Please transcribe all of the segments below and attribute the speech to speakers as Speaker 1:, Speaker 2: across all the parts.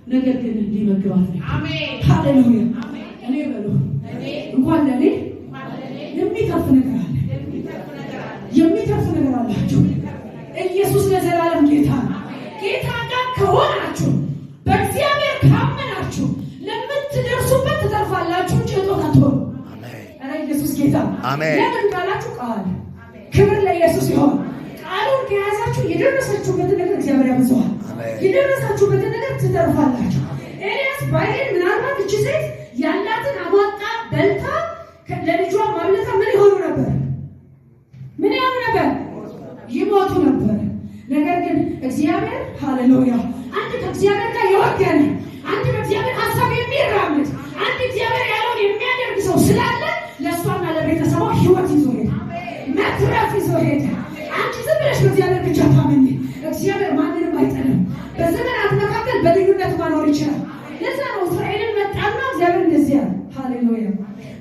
Speaker 1: ነገር ግን ሊመግባት ነው። ሃሌሉያ። እኔ በሉ እንኳን ለእኔ የሚተርፍ ነገር አለ፣ የሚተርፍ ነገር አላችሁ። ኢየሱስ ለዘላለም ጌታ ነው። ጌታ ጋር ከሆናችሁ፣ በእግዚአብሔር ካመናችሁ ለምትደርሱበት ትተርፋላችሁ እንጂ እጦት አትሆኑ። ኧረ ኢየሱስ ጌታ።
Speaker 2: አሜን።
Speaker 1: ለምን ካላችሁ ቃል፣ ክብር ለኢየሱስ ይሆን። ቃሉን ከያዛችሁ የደረሳችሁበትን ነገር እግዚአብሔር ያበዛዋል።
Speaker 2: አሜን።
Speaker 1: የደረሳችሁበትን ነገር ትተርፋላችሁ። ኤልያስ ባይሄድ ምናልባት እቺ ሴት ያላትን አሟጣ በልታ ለልጇ ማብለታ ምን ይሆኑ ነበር? ምን ይሆኑ ነበር? ይሞቱ ነበር። ነገር ግን እግዚአብሔር፣ ሃሌሉያ፣ አንድ ከእግዚአብሔር ጋር የወገነ፣ አንድ በእግዚአብሔር ሀሳብ የሚራመድ፣ አንድ እግዚአብሔር ያለውን የሚያደርግ ሰው ስላለ ለእሷና ለቤተሰቧ ሕይወት ይዞ ሄደ፣ መትረፍ ይዞ ሄደ። አንቺ ዝም ብለሽ በእግዚአብሔር ብቻ ታመኝ። እግዚአብሔር ማንንም አይጥልም። በዘመናት መካከል በልዩነት መኖር ይችላል። ለዛ ነው እስራኤልን መጣና እግዚአብሔር እንደዚህ ያለ፣ ሃሌሉያ፣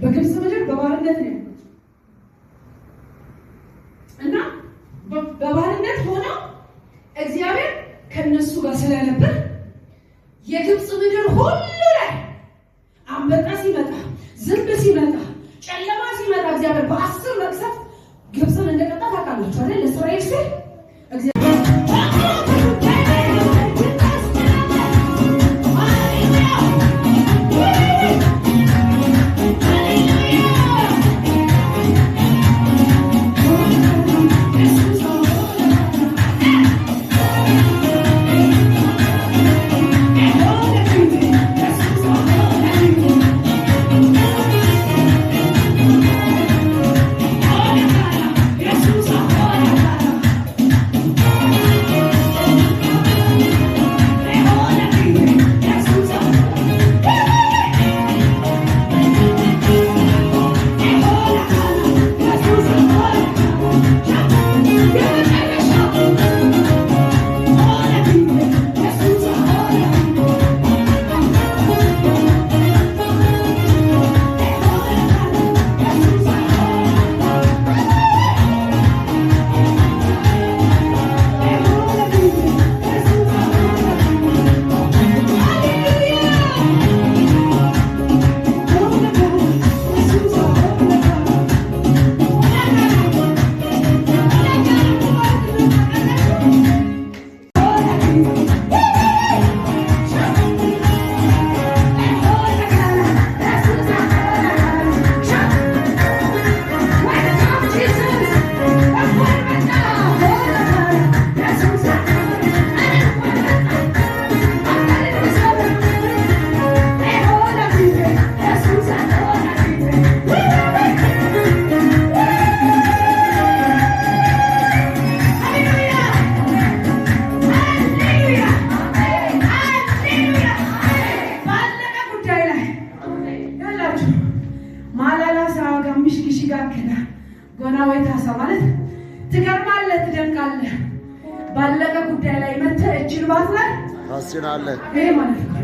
Speaker 1: በግብፅ ምድር በባርነት ነው እና በባርነት ሆነው እግዚአብሔር ከነሱ ጋር ስለነበር የግብፅ ምድር ሁሉ ላይ አንበጣ ሲመጣ፣ ዝንብ ሲመጣ፣ ጨለማ ሲመጣ እግዚአብሔር በ10 መቅሰፍት ግብፅን እንደቀጣ ታውቃላችሁ አይደል? ለእስራኤል ሲል ባለቀ ጉዳይ ላይ ያላችሁ ማላላ ሳጋ ምሽግሽ ጋከና ጎና ወይ ታሳ ማለት ትገርማለህ፣ ትደንቃለህ። ባለቀ ጉዳይ ላይ መተህ እጅን ባት ላይ
Speaker 2: ታስችላለህ።
Speaker 1: ይሄ ማለት ነው።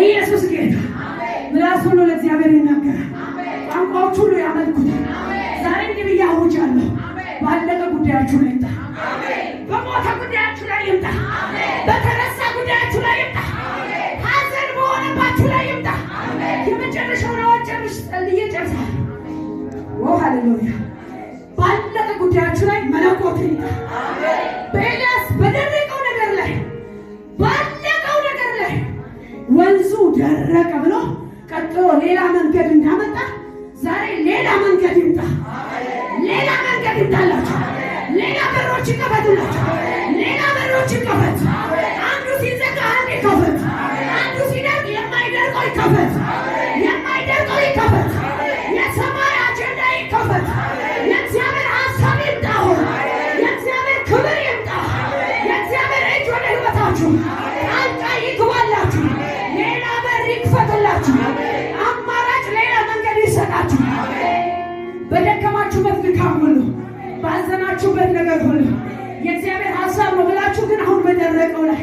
Speaker 1: ኢየሱስ ጌታ። ምላስ ሁሉ ለእግዚአብሔር ይናገራል። ቋንቋዎች ሁሉ ያመልኩታል። ዛሬ እንዲህ ብዬ አውጃለሁ። ባለቀ ጉዳያችሁ ላይ ይምጣ። በሞተ ጉዳያችሁ ላይ ይምጣ። በተረሳ ጉዳያችሁ ላይ ይምጣ። ሐዘን በሆነባችሁ ላይ ይምጣ። የመጨረሻውን አዋጅ ጨርሽ ጸልዬ ጨርሳለሁ። ኦ ሃሌሉያ! ባለቀ ጉዳያችሁ ላይ መለኮት ይምጣ። በኤልያስ በደረቀው ነገር ላይ፣ ባለቀው ነገር ላይ ወንዙ ደረቀ ብሎ ቀጥሎ ሌላ መንገድ እንዳመጣ ዛሬ ሌላ መንገድ ይምጣ። ሌላ መንገድ ይምጣላችሁ። ሌላ በሮች ይከፈቱላችሁ። ሌላ በሮች ይከፈት። አንዱ ሲዘጋ አንድ ይከፈት። አንዱ ሲደርቅ የማይደርቀው ይከፈት። የማይደርቀው ይከፈት። የሰማይ አጀንዳ ይከፈት። የእግዚአብሔር ሀሳብ ይምጣ። አሁን የእግዚአብሔር ክብር ይምጣ። የእግዚአብሔር እጅ ወደ ህይወታችሁ ጣልቃ ይግባላችሁ። ሌላ በር ይክፈትላችሁ። አማራጭ ሌላ መንገድ ይሰጣችሁ። በደከማችሁበት ድካም ሁሉ፣ ባዘናችሁበት ነገር ሁሉ የእግዚአብሔር ሀሳብ ነው ብላችሁ ግን አሁን በደረቀው ላይ